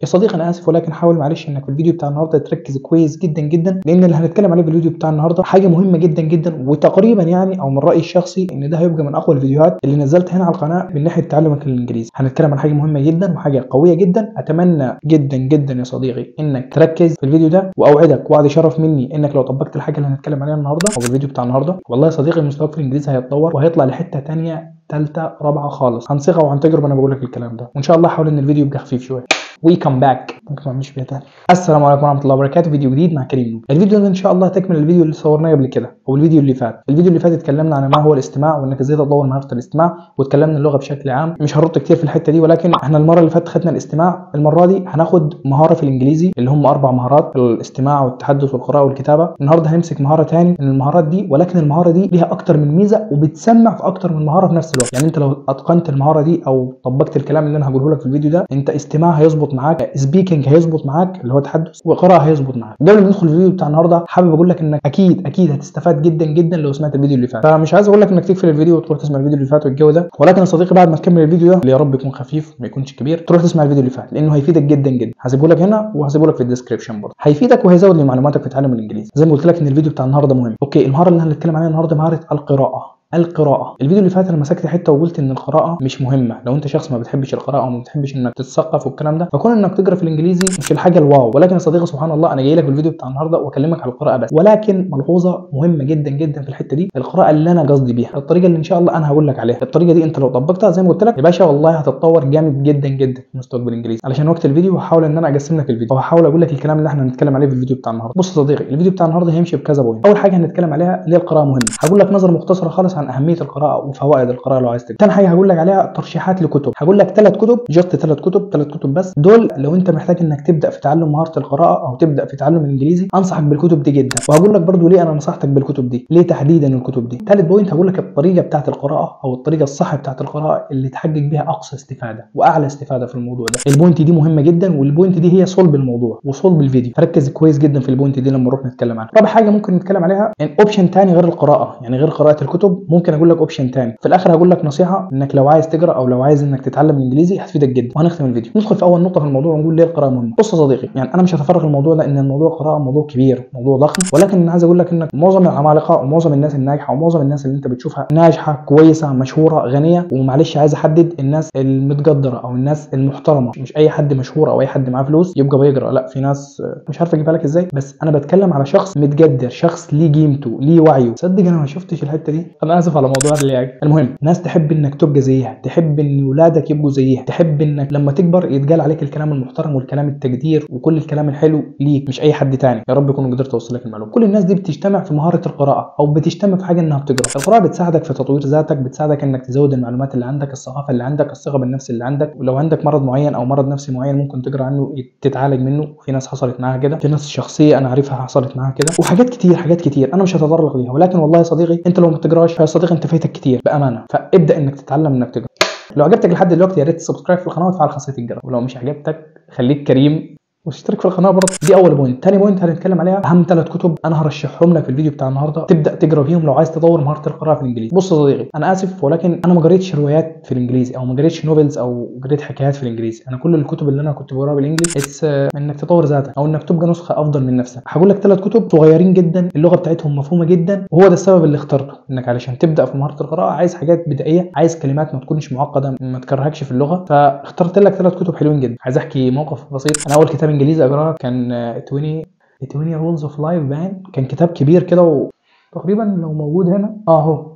يا صديقي انا اسف، ولكن حاول معلش انك في الفيديو بتاع النهارده تركز كويس جدا جدا، لان اللي هنتكلم عليه في الفيديو بتاع النهارده حاجة مهمة جدا جدا، وتقريبا يعني او من رايي الشخصي ان ده هيبقى من اقوى الفيديوهات اللي نزلت هنا على القناة من ناحية تعلمك الانجليزي. هنتكلم عن حاجة مهمة جدا وحاجه قوية جدا. اتمنى جدا جدا يا صديقي انك تركز في الفيديو ده، واوعدك وعد شرف مني انك لو طبقت الحاجة اللي هنتكلم عليها النهارده او الفيديو بتاع النهارده، والله يا صديقي مستواك في الانجليزي هيتطور وهيطلع لحته ثانية ثالثة رابعه خالص، عن ثقة وعن تجربه انا بقول لك الكلام ده. وان شاء الله حاول ان الفيديو يبقى خفيف شوية. we come back، ممكن ما اعملش فيها تاني. السلام عليكم ورحمة الله وبركاته. فيديو جديد مع كريم نوبي. الفيديو ده ان شاء الله تكمل الفيديو اللي صورناه قبل كده او الفيديو اللي فات. الفيديو اللي فات اتكلمنا عن ما هو الاستماع وانك ازاي تطور مهارة الاستماع، واتكلمنا اللغة بشكل عام. مش هرد كتير في الحتة دي، ولكن احنا المرة اللي فاتت خدنا الاستماع، المرة دي هناخد مهارة في الانجليزي اللي هم 4 مهارات: الاستماع والتحدث والقراءة والكتابة. النهارده هنمسك مهارة تاني من المهارات دي، ولكن المهارة دي ليها اكتر من ميزة وبتسمع في اكتر من مهارة في نفس الوقت. يعني انت لو اتقنت المهارة دي او طبقت الكلام اللي انا هقوله لك في الفيديو ده، انت استماع هيظبط معاك، speaking هيظبط معاك اللي هو تحدث، وقراءة هيظبط معاك. قبل ما ندخل الفيديو بتاع النهارده حابب اقول لك انك اكيد اكيد هتستفاد جدا جدا لو سمعت الفيديو اللي فات. فمش عايز اقول لك انك تقفل الفيديو وتروح تسمع الفيديو اللي فات والجو ده، ولكن يا صديقي بعد ما تكمل الفيديو ده اللي يا رب يكون خفيف ما يكونش كبير، تروح تسمع الفيديو اللي فات لانه هيفيدك جدا جدا. هسيبه لك هنا وهسيبه لك في ال description برضه، هيفيدك وهيزود لي معلوماتك في تعلم الانجليزي. زي ما قلت لك ان الفيديو بتاع النهارده مهم. okay، المهارة اللي هنتكلم عليها النهارده مهارة القراءة. القراءة. الفيديو اللي فات انا مسكت حتة وقلت ان القراءة مش مهمة، لو انت شخص ما بتحبش القراءة او ما بتحبش انك تتثقف والكلام ده، فكون انك تقرا في الانجليزي مش الحاجة ال wow. ولكن يا صديقي سبحان الله انا جاي لك بالفيديو بتاع النهارده واكلمك على القراءة بس، ولكن ملحوظة مهمة جدا جدا في الحتة دي. القراءة اللي انا قصدي بيها الطريقة اللي ان شاء الله انا هقول لك عليها، الطريقة دي انت لو طبقتها زي ما قلت لك يا باشا والله هتتطور جامد جدا جدا في مستواك بالانجليزي. علشان وقت الفيديو هحاول ان انا اقسم لك الفيديو وهحاول اقول لك الكلام اللي احنا هنتكلم عليه في الفيديو بتاع النهارده. بص يا صديقي، الفيديو بتاع النهارده هيمشي بكذا point. اول حاجة هنتكلم عليها ليه القراءة مهمة، هقول لك نظره مختصره خالص عن اهمية القراءة وفوائد القراءة لو عايز تقرا. تاني حاجة هقول لك عليها ترشيحات لكتب، هقول لك 3 كتب، just 3 كتب، 3 كتب بس، دول لو انت محتاج انك تبدا في تعلم مهارة القراءة او تبدا في تعلم الانجليزي انصحك بالكتب دي جدا. وهقول لك برضو ليه انا نصحتك بالكتب دي، ليه تحديدا الكتب دي. ثالث point هقول لك الطريقة بتاعه القراءة او الطريقة الصح بتاعه القراءة اللي تحقق بيها اقصى استفاده واعلى استفاده في الموضوع ده. ال point دي مهمة جدا، وال point دي هي صلب الموضوع وصلب الفيديو، فركز كويس جدا في ال point دي لما نروح نتكلم عنها. رابع حاجة ممكن نتكلم عليها يعني option ثاني غير القراءة، يعني غير قراءة الكتب ممكن اقول لك option تاني. في الاخر هقول لك نصيحة انك لو عايز تقرا او لو عايز انك تتعلم الانجليزي هتفيدك جدا. وهنختم الفيديو. ندخل في اول نقطة في الموضوع ونقول ليه القراءة مهمة. بص يا صديقي، يعني انا مش هتفرغ الموضوع لان الموضوع قراءة موضوع كبير، موضوع ضخم، ولكن انا عايز اقول لك انك معظم العمالقة ومعظم الناس الناجحة ومعظم الناس اللي انت بتشوفها ناجحة كويسة مشهورة غنية، ومعلش عايز احدد الناس المتقدره او الناس المحترمة، مش اي حد مشهور او اي حد معاه فلوس يبقى بيقرا، لا في ناس مش عارف اجيبها لك ازاي، بس انا بتكلم على شخص متقدر، شخص ليه قيمته ليه وعيه. صدق انا ما شفتش الحتة دي، انا اسف على موضوع اللي. المهم ناس تحب انك تبقى زيها، تحب ان ولادك يبقوا زيها، تحب انك لما تكبر يتقال عليك الكلام المحترم والكلام التقدير وكل الكلام الحلو ليك، مش اي حد تاني. يا رب يكون قدرت اوصل لك المعلومة. كل الناس دي بتجتمع في مهارة القراءة او بتجتمع في حاجة انها بتقرا. القراءة بتساعدك في تطوير ذاتك، بتساعدك انك تزود المعلومات اللي عندك، الثقافة اللي عندك، الثقة بالنفس اللي عندك. ولو عندك مرض معين او مرض نفسي معين ممكن تقرا عنه تتعالج منه. في ناس حصلت معاها كده، في ناس شخصية انا عارفها حصلت معاها كده، وحاجات كتير حاجات كتير انا مش هتطرق ليها. ولكن والله يا صديقي انت لو ما بتقراش يا صديقي انت فايتك كتير بامانه، فابدا انك تتعلم انك تقرا. لو عجبتك لحد دلوقتي يا ريت subscribe في القناة وتفعل خاصية الجرس، ولو مش عجبتك خليك كريم واشترك في القناة برضه. دي اول point. تاني point هنتكلم عليها اهم 3 كتب انا هرشحهم لك في الفيديو بتاع النهارده تبدا تقرا فيهم لو عايز تطور مهارة القراءة في الانجليزي. بص يا صديقي، انا اسف ولكن انا ما قريتش روايات في الانجليزي او ما قريتش novels او قريت حكايات في الانجليزي. انا كل الكتب اللي انا كنت بقراها بال English it's انك تطور ذاتك او انك تبقى نسخه افضل من نفسك. هقول لك 3 كتب صغيرين جدا، اللغة بتاعتهم مفهومه جدا، وهو ده السبب اللي اخترته، انك علشان تبدا في مهارة القراءة عايز حاجات بدائية، عايز كلمات ما تكونش معقدة ما تكرهكش في اللغة، فاخترت لك 3 كتب حلوين جدا. عايز احكي موقف بسيط. انا اول كتاب انجليزي اقراه كان 20 rules of life بان، كان كتاب كبير كده وتقريبا لو موجود هنا اهو،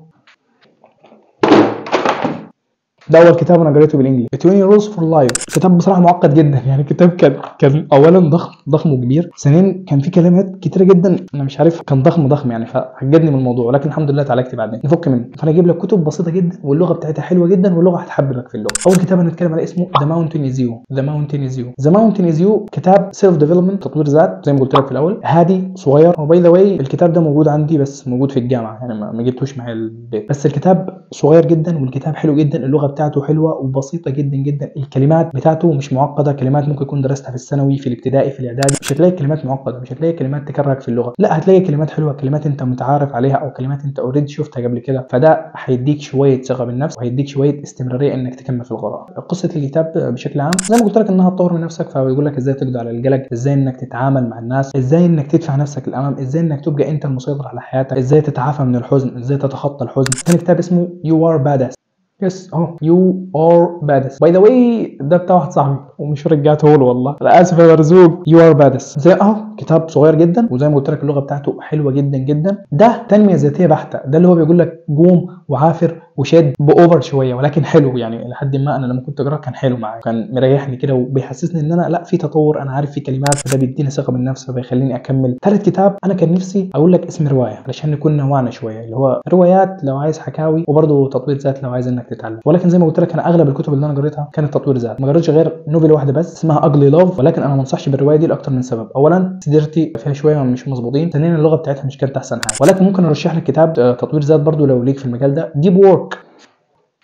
ده اول كتاب انا قريته بال English، 20 rules for life. كتاب بصراحة معقد جدا، يعني كتاب كان اولا ضخم ضخم وكبير، ثانيا كان فيه كلمات كتيرة جدا انا مش عارف، كان ضخم ضخم يعني، فعجبني من الموضوع، ولكن الحمد لله اتعالجت بعدين نفك منه. فانا اجيب لك كتب بسيطة جدا واللغة بتاعتها حلوة جدا واللغة هتحببك في اللغة. اول كتاب هنتكلم عليه اسمه The Mountain Is You. The Mountain Is You. The Mountain Is You كتاب self development، تطوير ذات زي ما قلت لك في الاول، هادي صغير. و by the way الكتاب ده موجود عندي بس موجود في الجامعة، يعني ما جبتوش معايا البيت، بس الكتاب صغير جدا والكتاب حلو جدا، اللغة بتاعته حلوة وبسيطة جدا جدا، الكلمات بتاعته مش معقدة، كلمات ممكن يكون درستها في الثانوي في الابتدائي في الاعدادي، مش هتلاقي كلمات معقدة، مش هتلاقي كلمات تكرهك في اللغة، لا هتلاقي كلمات حلوة، كلمات انت متعارف عليها او كلمات انت already شفتها قبل كده، فده هيديك شوية ثقة بالنفس وهيديك شوية استمرارية انك تكمل في القراءة. قصة الكتاب بشكل عام زي ما قلت لك انها تطور من نفسك، فبيقول لك ازاي تقضي على القلق، ازاي انك تتعامل مع الناس، ازاي انك تدفع نفسك للامام، ازاي انك تبقى انت المسيطر على حياتك، ازاي تتعافى من الحزن، ازاي تتخطى الحزن. ثاني كتاب اسمه You Are Badass. yes اهو You Are Badass. by the way ده بتاع واحد صاحبي ومش رجعته له والله، انا اسف يا مرزوق. You Are Badass زي اهو كتاب صغير جدا، وزي ما قلت لك اللغة بتاعته حلوة جدا جدا. ده تنمية ذاتية بحته، ده اللي هو بيقول لك قوم وعافر وشد ب over شوية، ولكن حلو يعني لحد ما انا لما كنت اقراه كان حلو معايا، كان مريحني كده وبيحسسني ان انا لا في تطور، انا عارف في كلمات، فده بيديني ثقة بالنفس فبيخليني اكمل. ثالث كتاب انا كان نفسي اقول لك اسم رواية علشان نكون نوعنا شوية، اللي هو روايات لو عايز حكاوي، وبرده تطوير ذات لو عايز انك تتعلم. ولكن زي ما قلت لك انا اغلب الكتب اللي انا قريتها كانت تطوير ذات، ما قريتش غير novel واحدة بس اسمها Ugly Love، ولكن انا ما انصحش بالرواية دي لاكثر من سبب. اولا dirty فيها شوية مش مظبوطين، ثانيا اللغة بتاعتها مش كانت احسن حاجة. ولكن ممكن ارشح لك كتاب تطوير ذات برده لو ليك في المجال ده، Deep Work.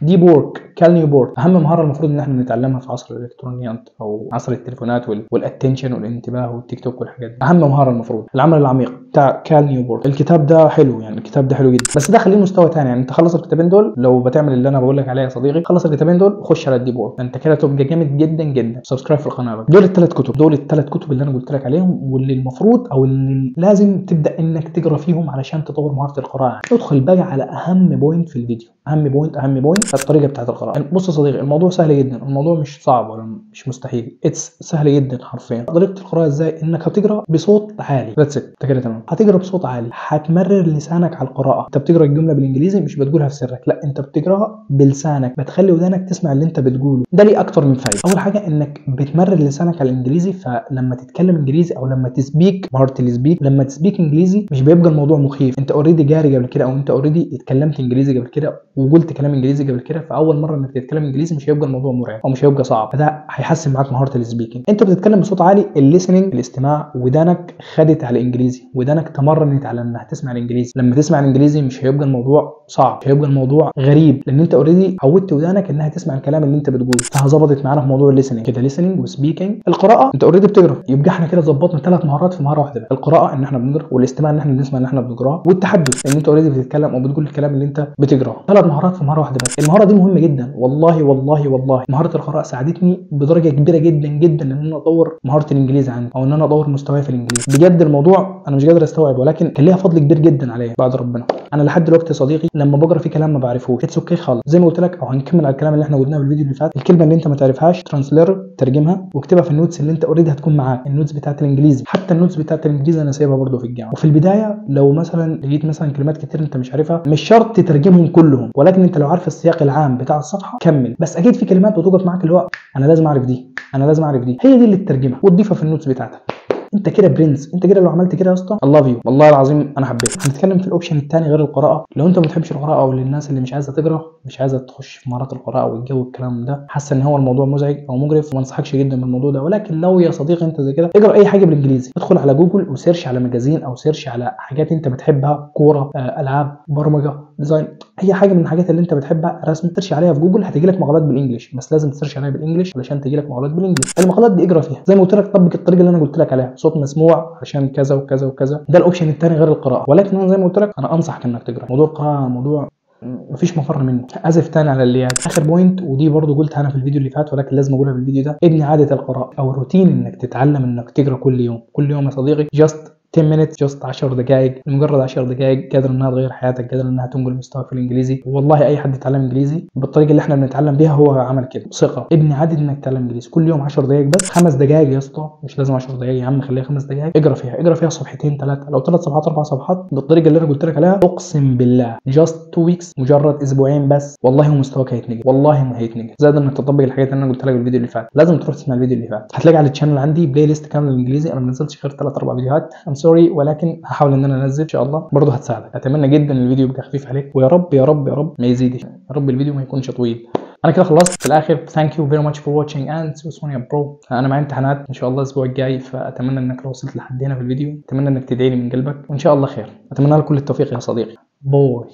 Deep Work كال نيوبورت، اهم مهارة المفروض ان احنا نتعلمها في عصر الالكترونيات او عصر التليفونات وال attention والانتباه والتيك توك والحاجات دي، اهم مهارة المفروض العمل العميق بتاع كال نيوبورت. الكتاب ده حلو يعني، الكتاب ده حلو جدا، بس ده خليه مستوى ثاني يعني. انت خلص الكتابين دول، لو بتعمل اللي انا بقول لك عليه يا صديقي، خلص الكتابين دول وخش على ال Deep Work، انت كده تبقى جامد جدا جدا. subscribe في القناة بقى. دول الثلاث كتب، دول الثلاث كتب اللي انا قلت لك عليهم واللي المفروض او اللي لازم تبدا انك تقرا فيهم علشان تطور مهارة القراءة. ادخل بقى على اهم point في الفيديو، اهم point، اهم point الطريقة بتاعت القراءة. بص يا صديقي الموضوع سهل جدا، الموضوع مش صعب ولا مش مستحيل، it's سهل جدا حرفيا. طريقه القراءة ازاي؟ انك هتقرا بصوت عالي، that's it، انت كده تمام. هتقرا بصوت عالي، هتمرر لسانك على القراءة. انت بتقرا الجملة بالانجليزي مش بتقولها في سرك، لا انت بتقراها بلسانك، بتخلي ودانك تسمع اللي انت بتقوله. ده ليه اكتر من فايده. اول حاجة انك بتمرر لسانك على الانجليزي، فلما تتكلم انجليزي او لما ت speak، مهارة ال speak، لما ت speak انجليزي مش بيبقى الموضوع مخيف. انت already قاري قبل كده، او انت already اتكلمت انجليزي قبل كده وقلت كلام انجليزي قبل كده، فاول مرة انك تتكلم انجليزي مش هيبقى الموضوع مرعب او مش هيبقى صعب، فده هيحسن معاك مهارة ال speaking. انت بتتكلم بصوت عالي، ال listening الاستماع، ودانك خدت على الانجليزي، ودانك تمرنت على انها تسمع الانجليزي. لما تسمع الانجليزي مش هيبقى الموضوع صعب، مش هيبقى الموضوع غريب، لان انت already عودت ودانك انها تسمع الكلام اللي انت بتقوله، فظبطت معانا في موضوع ال listening كده، listening و speaking. القراءة انت already بتقرا، يبقى احنا كده ظبطنا ثلاث مهارات في مهارة واحدة، القراءة ان احنا بنقرا، والاستماع ان احنا بنسمع ان احنا بنقراه، والتحدث ان انت already بتتكلم او بتقول الكلام اللي انت بتقراه. ثلاث مهارات في مهارة واحدة بس. المهارة دي مهمة جدا والله والله والله. مهارة القراءة ساعدتني بدرجة كبيرة جدا جدا ان انا اطور مهارة الانجليزي عندي، او ان انا اطور مستواي في الانجليزي. بجد الموضوع انا مش قادر استوعب، ولكن كان ليها فضل كبير جدا عليا بعد ربنا. انا لحد دلوقتي يا صديقي لما بقرا في كلام ما بعرفوش it's okay خالص، زي ما قلت لك، او هنكمل على الكلام اللي احنا قلناه في الفيديو اللي فات. الكلمة اللي انت ما تعرفهاش translator ترجمها واكتبها في ال notes اللي انت already هتكون معاك، ال notes بتاعت الانجليزي. حتى ال notes بتاعت الانجليزي انا سايبها برده في الجامعة. وفي البداية لو مثلا لقيت مثلا كلمات كتير انت مش عارفها، مش شرط تترجمهم كلهم، ولكن انت لو عارف السياق العام بتاع الصفحة كمل. بس اكيد في كلمات بتوقف معاك اللي هو انا لازم اعرف دي، انا لازم اعرف دي، هي دي اللي تترجمها وتضيفها في ال notes بتاعتك. انت كده برنس، انت كده لو عملت كده يا اسطى I love you والله العظيم انا حبيتك. هنتكلم في ال option الثاني غير القراءة. لو انت ما بتحبش القراءة او للناس اللي مش عايزه تقرا، مش عايزه تخش في مهارات القراءة والجو الكلام ده، حاسه ان هو الموضوع مزعج او مقرف، وما انصحكش جدا بالموضوع ده. ولكن لو يا صديقي انت زي كده، اقرا اي حاجة بالانجليزي، ادخل على جوجل و search على magazine او search على حاجات انت بتحبها، كورة، العاب، برمجة، design، اي حاجة من الحاجات اللي انت بتحبها، رسم، search عليها في جوجل هتجي لك مقالات بال English. بس لازم ت search عليها بال English علشان تجي لك مقالات بال English. المقالات دي اقرا فيها زي ما قلت لك، طبق الطريقة اللي انا قلت لك عليها، صوت مسموع عشان كذا وكذا وكذا. ده ال option الثاني غير القراءة. ولكن انا زي ما قلت لك انا انصحك انك تقرا. موضوع القراءة موضوع مفيش مفر منه. اسف تاني على الليات. اخر point، ودي برضو قلتها انا في الفيديو اللي فات ولكن لازم اقولها في الفيديو ده، ابني عادة القراءة او روتين انك تتعلم انك تقرا كل يوم. كل يوم يا صديقي just 10 minutes، just 10 دقائق، لمجرد 10 دقائق قادر انها تغير حياتك، قادر انها تنقل مستواك في الانجليزي. والله اي حد يتعلم انجليزي بالطريقة اللي احنا بنتعلم بيها هو عمل كده. ثقة، ابني عادة انك تتعلم انجليزي كل يوم 10 دقائق بس، 5 دقائق يا اسطى، مش لازم 10 دقائق يا عم، خليها 5 دقائق. اقرا فيها، اقرا فيها صفحتين ثلاثة، لو 3 صفحات 4 صفحات بالطريقة اللي انا قلت لك عليها، اقسم بالله just 2 weeks، مجرد اسبوعين بس، والله مستواك هيتنقل، والله ما هيتنقل. زائد انك تطبق الحاجات اللي انا قلت لك في الفيديو اللي فات. لازم تروح تسمع الفيديو اللي فات، هتلاقي على ال channel عندي playlist كاملة للانجليزي. انا ما نزلتش غير 3 4 فيديوهات، I'm sorry، ولكن هحاول ان انا انزل ان شاء الله، برضه هتساعدك. اتمنى جدا الفيديو يبقى خفيف عليك، ويا رب يا رب يا رب ما يزيدش، يا رب الفيديو ما يكونش طويل. انا كده خلصت. في الاخر thank you very much for watching and see you soon يا bro. انا معايا امتحانات ان شاء الله الاسبوع الجاي، فاتمنى انك لو وصلت لحد هنا في الفيديو اتمنى انك تدعي لي من قلبك، وان شاء الله خير. اتمنى لك كل التوفيق يا صديقي. bye.